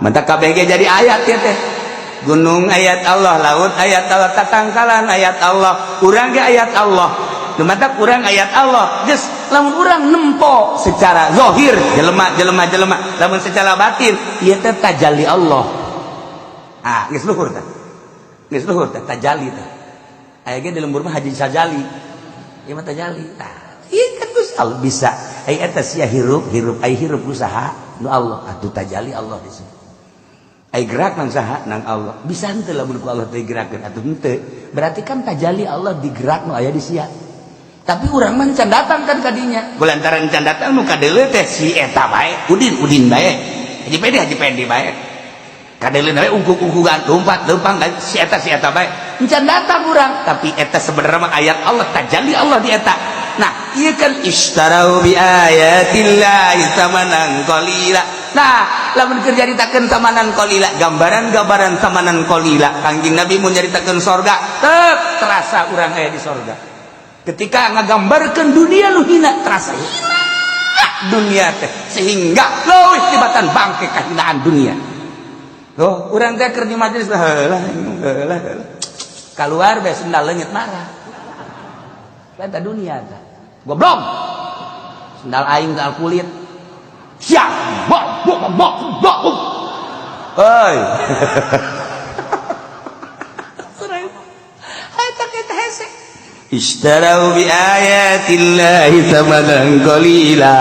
mantap KBG jadi ayat ya teh. Gunung ayat Allah, laut ayat Allah, tatangkalan ayat Allah, urang ge ayat Allah. Mantap urang ayat Allah geus. Lamun urang nempo secara zahir jelema jelema jelema, lamun secara batin ieu teh tajalli Allah. Ah, geus luhur teh, geus luhur teh tajalli teh. Aya ge di lembur mah Haji Sajali, ieu mah tajalli. Tah, ieu kan Gusti Allah bisa ai eta sia hirup hirup, ai hirup usaha nu Allah atuh tajalli Allah di sini. Ai gerak nang saha? Nang Allah. Bisa henteu lamun ku Allah teh gerakeun? Atuh henteu, berarti kan tajalli Allah digerak nu aya di sia, tapi urang mah can datang kan kadinya. Lantaran can datang nu kadeuleu teh si eta bae, Udin Udin bae, Haji Pendi Haji Pendi bae, kadeuleu bae ungkuk-ungkukan lompat lempang si eta si eta bae, can datang urang. Tapi eta sebenarnya mah ayat Allah, tajalli Allah di eta. Nah, ieu kan ishtarau bi ayatillahi tsamanan qalila. Nah, lamun keur nyaritakeun tamanan qalila, gambaran-gambaran tamanan qalila, Kangjeng Nabi mun nyaritakeun sorga, tek terasa urang aya di sorga. Ketika ngagambarkeun dunia nu hina, terasa hina dunia teh, sehingga leuwih tibatan bangke kahinaan dunia. Oh, urang teh keur di majelis heula heula heula. Keluar bae sendal leungit marah. Eta dunia teh. Goblok. Sendal aing sendal kulit. Siap. Bok bok bok bok. Hei. Eta kita hese. Ishtarau bi ayatillahi thamanan qalila.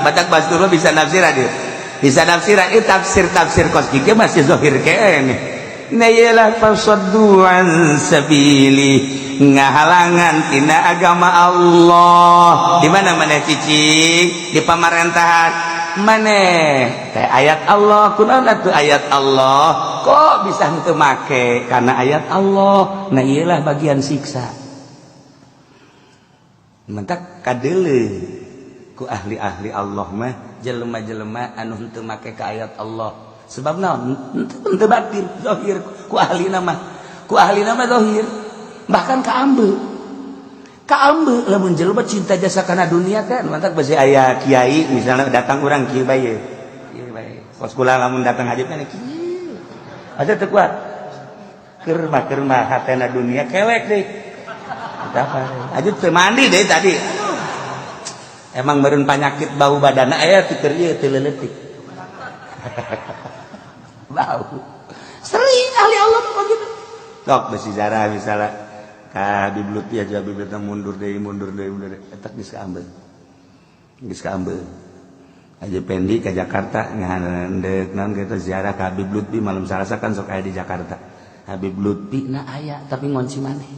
Batak bastur bisa nafsiran dia. Bisa nafsiran itu tafsir-tafsir kos kieu masih zahir keneh. Nah iyalah fasaddu an sabili, ngahalangan tina agama Allah. Di mana mana cicing di pamarentahan maneh teh ayat Allah, kunaon atuh ayat Allah kok bisa henteu make karena ayat Allah. Nah iyalah bagian siksa. Mentak kadeule ku ahli-ahli Allah mah jelema-jelema anu henteu make ka ayat Allah. Sebab naon? Henteu batin zahir ku ahli nama. Ku ahli nama zahir. Bahkan ka ambe. Ka ambe lamun jelema cinta jasa kana dunia kan mantak besi aya kiai misalnya datang urang kieu bae. Kieu bae. Kos kula lamun datang haji kan kieu. Aja teu kuat. Keur mah hatena dunia kelek deui. Apa? Aja teu mandi deh tadi. Emang meureun panyakit bau badana aya ti keur ieu teu leutik. Bau. Sering ahli Allah mah gitu. Sok besi zarah misalnya ka Habib Lutfi aja, Habib Lutfi mundur deui mundur deui mundur deui eta geus kaambeul. Geus kaambeul. Haji Pendi ke Jakarta ngahandeuk naon kitu ziarah ka Habib Lutfi malam Salasa kan sok aya di Jakarta. Habib Lutfi na aya tapi ngonci maneh.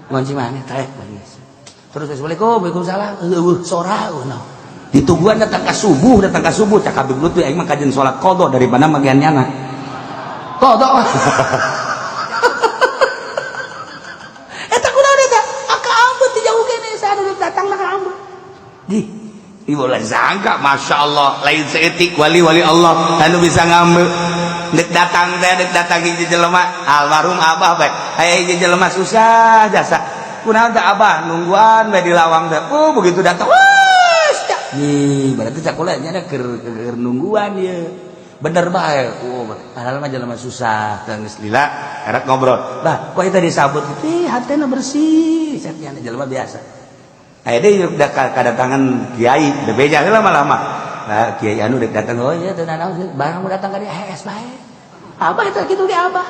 Ngonci maneh taek bangis. Terus assalamualaikum, waalaikumsalam, eueuh sora eueuh. Ditungguan datang ka subuh cak Habib Lutfi aing mah kajen salat qada daripada magian nyana. Qada. Eta kunaon eta? Aka ambet di jauh kene saha datang ka ambet. Di ieu ulah sangka Masya Allah lain seetik wali-wali Allah anu bisa ngambek. Dek datang teh dek datang hiji jelema almarhum abah bae. Aya hiji jelema susah jasa. Kunaon teh abah nungguan bae di lawang teh. Oh begitu datang wah nih berarti cakulanya ada keur nungguan ya bener bae. Oh padahal mah jelema susah teh geus lila erek ngobrol. Bah kok eta disabut ih hatena bersih cek nya jelema biasa. Aya deui udah kadatangan kiai bebeja lama-lama. Nah kiai anu dek datang oh iya teu nanaon barang mau datang ka dieu hees bae. Abah eta kitu ge abah.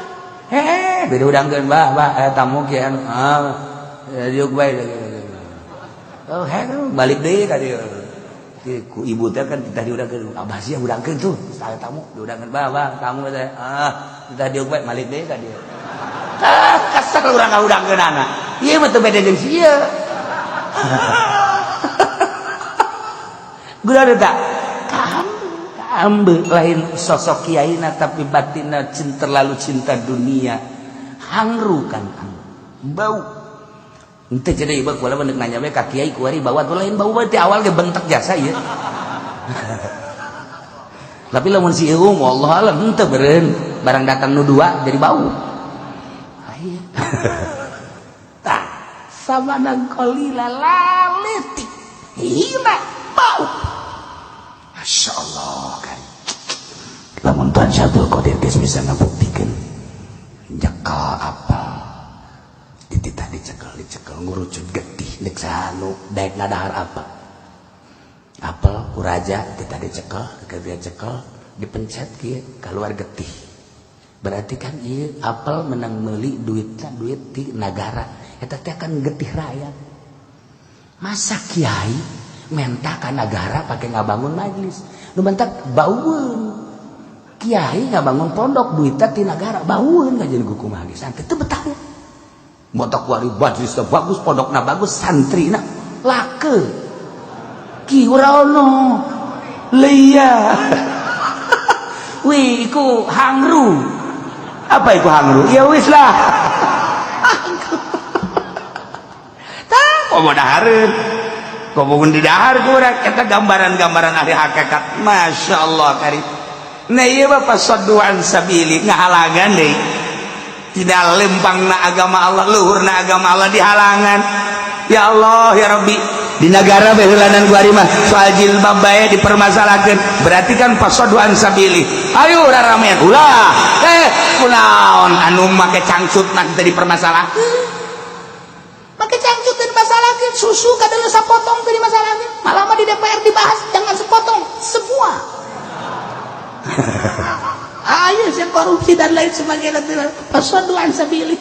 Heeh beda udangkeun bah bah aya tamu kiai anu ah diuk bae. Oh heeh balik deui ka dieu. Ku ibu teh kan kita diudangkeun abah sia udangkeun tuh saya tamu diudangkeun bah bah tamu teh ah kita diuk bae balik deui ka dieu. Ah kesel urang ka udangkeunana. Ieu mah teu beda jeung sia. Guna tak kaambe lain sosok kiaina tapi batinna cinta terlalu cinta dunia. Hangru kan bau. Ente jadi ieu kula mah nanya we ka kiai kuari bawa tuh lain bau bae ti awal ge bentek jasa ieu. Tapi lamun si ieu wallahu alam henteu beureun barang datang nu dua jadi bau. Aya. Tah samanan qalila laletik hina bau. Masya Allah kan. Lamun Tuhan Syabdul Qadir geus bisa ngabuktikeun nyekel apel dititah dicekel dicekel ngurucut getih nek sanu daek ngadahar apel. Apel ku raja titah dicekel dia cekel dipencet kieu keluar getih. Berarti kan ieu apel menang meuli duitna duit di nagara eta teh kan getih rakyat. Masa kiai menta ka nagara pake ngabangun majlis nu mentak baueun. Kiai ngabangun pondok duitna ti nagara baueun kajian ku kumaha ge santri teu betah. Motok wari majlisna bagus pondokna bagus santrina lake ki ora ono leia. Wih iku hangru. Apa iku hangru? Ya wis lah. Tah komo dahareun. Komo di dahar ku urang eta gambaran-gambaran ahli hakikat. Masya Allah kari. Nah ieu mah fasaddu an sabili, ngahalangan deui. Tidak lempangna agama Allah, luhurna agama Allah dihalangan. Ya Allah ya Rabbi, di negara beheulanan gua mah soal jilbab bae dipermasalahkeun. Berarti kan fasaddu an sabili. Ayo raramean ulah. Kunaon anu make cangcut mah teu dipermasalahkeun. Make cangcut teu dimasalahkeun, susu kadang sapotong teu dimasalahkeun. Malah mah di DPR dibahas jangan sepotong, semua. Ayo yang korupsi dan lain sebagainya, fasaddu an sabili.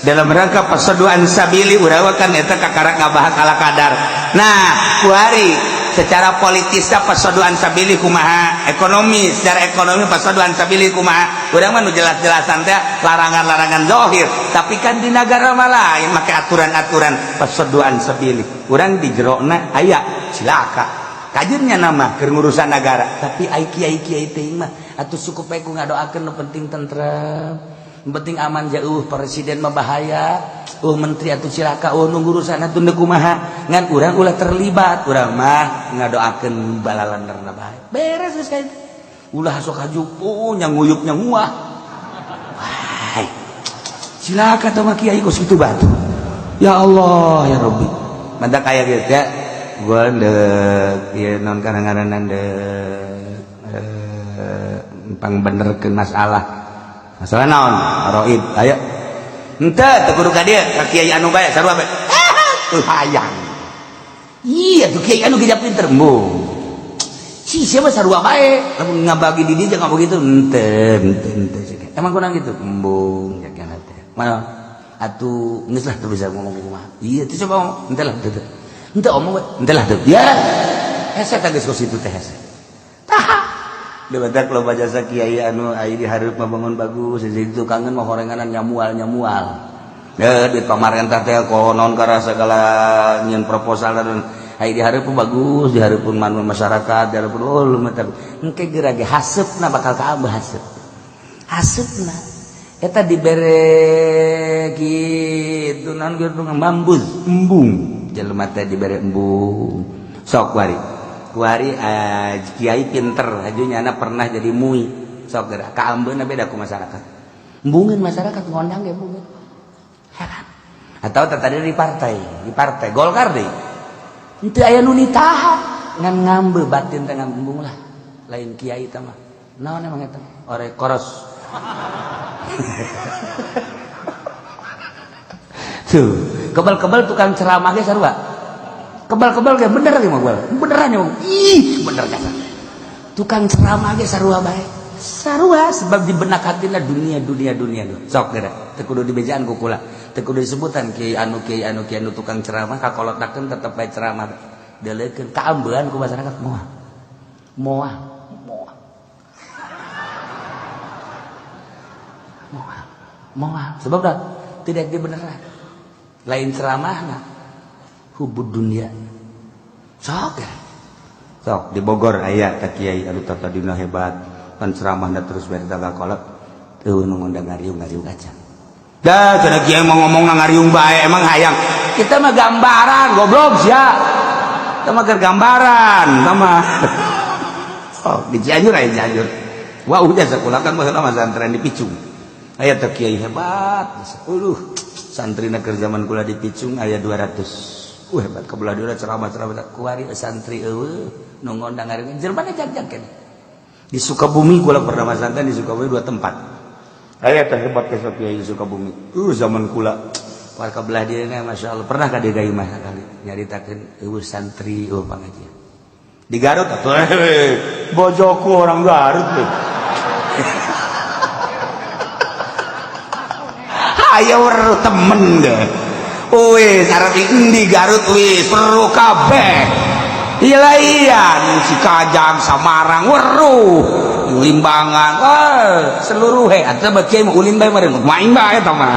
Dalam rangka fasaddu an sabili urang kan eta kakara ngabahas ala kadar. Nah, kuari secara politisnya fasaddu an sabili kumaha, ekonomi, secara ekonomi fasaddu an sabili kumaha. Urang mah nu jelas-jelasan teh larangan-larangan zahir, tapi kan di negara mah lain make aturan-aturan fasaddu an sabili. Urang di jerona aya cilaka. Kajennya nama keur ngurusan negara, tapi ai kiai-kiai teh mah atuh cukup bae ku ngadoakeun, nu penting tentrem, nu penting aman, jauh presiden mah bahaya, menteri atuh cilaka, nu ngurusan atuh nu kumaha, ngan urang ulah terlibat, urang mah ngadoakeun balalanderna bae. Beres geus ka itu. Ulah sok hajup, nyanguyupnya nguah. Wah. Cilaka teh mah kiai kos kitu batu. Ya Allah ya Rabbi. Mantap kaya gitu ya. Gua ndek ieu naon kadang-kadang ndek pangbenerkeun masalah. Masalah naon? Roib. Ayo. Henteu teu kudu ka dieu, ka kiai anu bae sarua bae. Tuh hayang. Iya tuh kiai anu geus pinter. Embung. Si siapa sarua bae. Lamun ngabagi di dieu jangan begitu. Henteu, henteu, henteu. Emang kurang gitu? Embung ya kan teh. Mana? Atuh geus lah teu bisa ngomong kumaha. Iya tuh coba ngomong. Henteu lah teu. Henteu omong we. Henteu lah teu. Ya. Hese teh geus kos itu teh hese. Tah. Debatak loba jasa kiai anu ai di hareup mah bangun bagus, di tukangeun mah horenganan nyamual-nyamual. Ya duit pamarentah teh konon karena segala nyeun proposal dan ai di hareup bagus, di hareupeun manu masyarakat, di hareupeun oh lu mah engke geura ge haseupna bakal kaambeuh haseup. Haseupna eta dibere kitu naon kitu ngambus embung, jelema teh dibere embung. Sok kuari kuari kiai pinter aju nyana pernah jadi mui, sok geura kaambeuna beda ku masyarakat, embungeun masyarakat ngondang ge embungeun. Heran. Atau tadi di partai Golkar deh itu aya nu nitahan ngan ngambe batin teh ngambung lah, lain kiai teh mah naon emang eta ore koros. Tuh kebal-kebal tukang ceramah ge sarua kebal-kebal ge bener ge mah beneran ya, ih bener kasar tukang ceramah ge sarua bae sarua, sebab di benak hatina dunia dunia dunia. Sok geura teu kudu dibejaan ku kula, teu kudu disebutan kiai anu kiai anu kiai anu tukang ceramah kakolotakeun tetep bae ceramah deuleukeun kaambean ku masyarakat moal moal moal moal moal, sebab dah tidak dibeneran lain ceramahna hubud dunia. Sok ya sok di Bogor aya ka kiai anu tadina hebat pan ceramahna terus bae kolot teu nu ngundang ngariung-ngariung aja. Dah cenah kiai mau ngomong ngariung bae, emang hayang kita mah gambaran goblok sia, kita mah keur gambaran sama. Oh di Cianjur aya Cianjur. Wah udah sekolah kan baheula mah santren di Picung. Aya teh kiai hebat. Aduh, santrina keur zaman kula di Picung aya 200. Hebat kebelah dia ceramah-ceramah kuari santri eueuh nu ngondang ngariung jelema jag-jag keneh. Di Sukabumi kula pernah masantren di Sukabumi dua tempat. Aya teh hebat ke kiai di Sukabumi. Zaman kula warga belah dieu Masya Allah pernah ka dieu mah sakali nyaritakeun eueuh santri eueuh pangajian. Di Garut atuh bojoku orang Garut deh. Ayo weruh temen deh. Wis arep di Garut wis weruh kabeh. Iya iya si Kajang Samarang weruh Limbangan wah seluruh he atuh beuki mah ulin bae meureun main bae eta mah.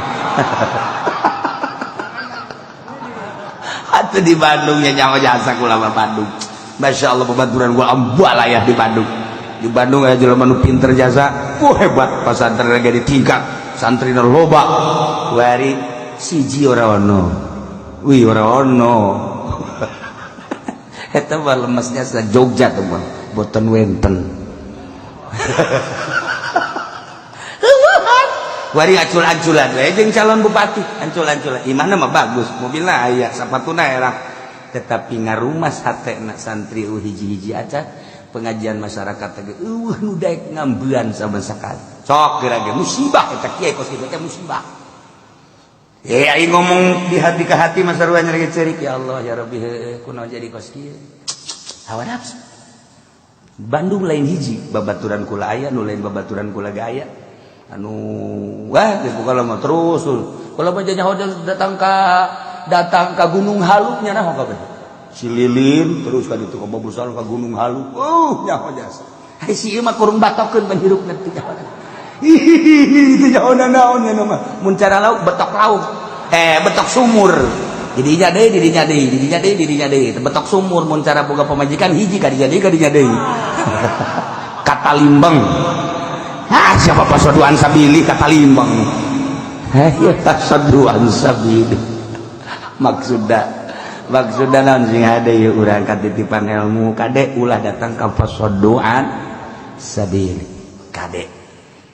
Atuh di Bandung nya nyawa jasa kula mah Bandung. Masya Allah pebaturan gua ambalayah di Bandung. Di Bandung aya jelema nu pinter jasa, wah hebat pasantren lagi di tingkat santrina loba. Wari siji ora ono. Wih, ora ono. Eta mah lemesnya sa Jogja tuh mah, boten wenten. Wari ancul-anculan we jeung calon bupati, ancul-anculan. Imahna mah bagus, mobilna aya, sapatuna enak. Tetapi ngarumas hatena santri hiji-hiji aja pengajian masyarakat teh eueuh nu daek ngambean sama sakali. Sok geura ge musibah eta kiai kos kitu teh musibah. Eh, aing ngomong di hati ke hati mah sarua nyeri cerik, ya Allah ya Rabbi, heueuh kunaon jadi kos kieu. Hawa nafsu. Bandung lain hiji, babaturan kula aya, nu lain babaturan kula ge aya. Anu wah geus buka mah terus. Kula mah nyaho datang ka Gunung Halu nya naho kabeh. Si Lilin terus ka ditu ka Babusan ka Gunung Halu. Nyaho jasa. Hai si ieu mah kurung batokeun pan hirupna teu nyaho. Hihihi teu nyaho naon nya mah. Mun cara lauk betok lauk. Eh, betok sumur. Didinya deui, didinya deui, didinya deui, didinya deui. Betok sumur mun cara boga pamajikan hiji ka dinya deui, ka dinya deui. Kata limbang. Ah, siapa pasoduan sabili kata limbang. Eh, ya pasoduan sabili. Maksudna naon sing hade ieu urang katitipan ilmu kade ulah datang ka pasoduan sabili. Kade.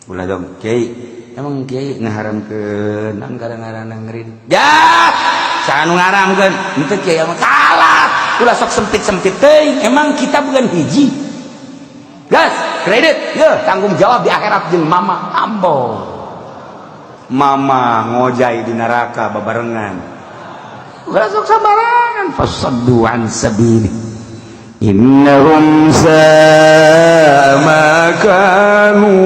Ulah dong, kiai. Emang kiai ngaharamkeun naon gara-gara ngerin. Ya, saha nu ngaramkeun? Henteu kiai mah kalah. Ulah sok sempit-sempit teuing. Emang kita bukan hiji. Gas, kredit, ya tanggung jawab di akhirat jeung mama ambo. Mama ngojay di neraka babarengan. Ulah sok sabarangan fasaddu an sabili. Innahum sa'a ma kanu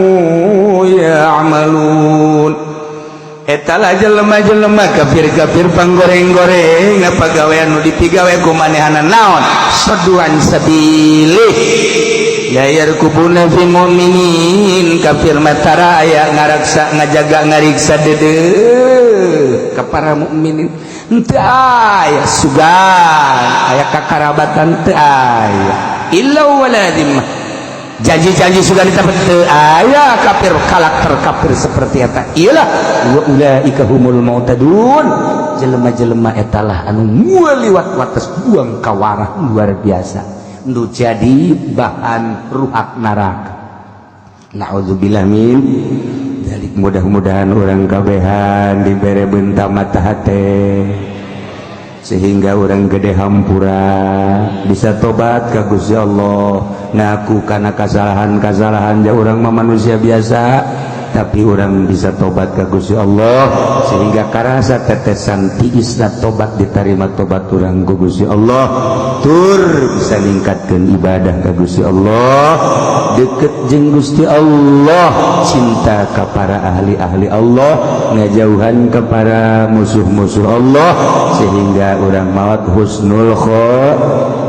ya'malun. Eta lah jelema-jelema kafir-kafir panggoreng-goreng apa gawean nu dipigawe ku manehana naon? Saddu an sabili. Ya yarqubuna fi mu'minin, kafir matara aya ngaraksa ngajaga ngariksa deudeuh ka para mukminin. Henteu aya sugan, aya kakarabatan teu aya. Illa wala dhimmah. Janji-janji sudah ditepet teu aya kafir, karakter kafir seperti eta. Iyalah wa ulaika humul mu'tadun. Jelema-jelema eta lah anu liwat wates buang kawarah luar biasa. Nu jadi bahan ruhak neraka. Na'udzubillah min dzalik. Mudah-mudahan orang kabehan dibere benta mata hate sehingga orang gede hampura bisa tobat ka Gusti Allah, ngaku karena kesalahan-kesalahan. Ya, orang mah manusia biasa, tapi orang bisa tobat ka Gusti Allah sehingga karasa tetesan tiisna tobat diterima tobat orang ku Gusti Allah, tur bisa ningkatkan ibadah ka Gusti Allah, deket jeung Gusti Allah, cinta ka para ahli-ahli Allah, ngajauhan ke para musuh-musuh Allah, sehingga orang maut husnul khotimah.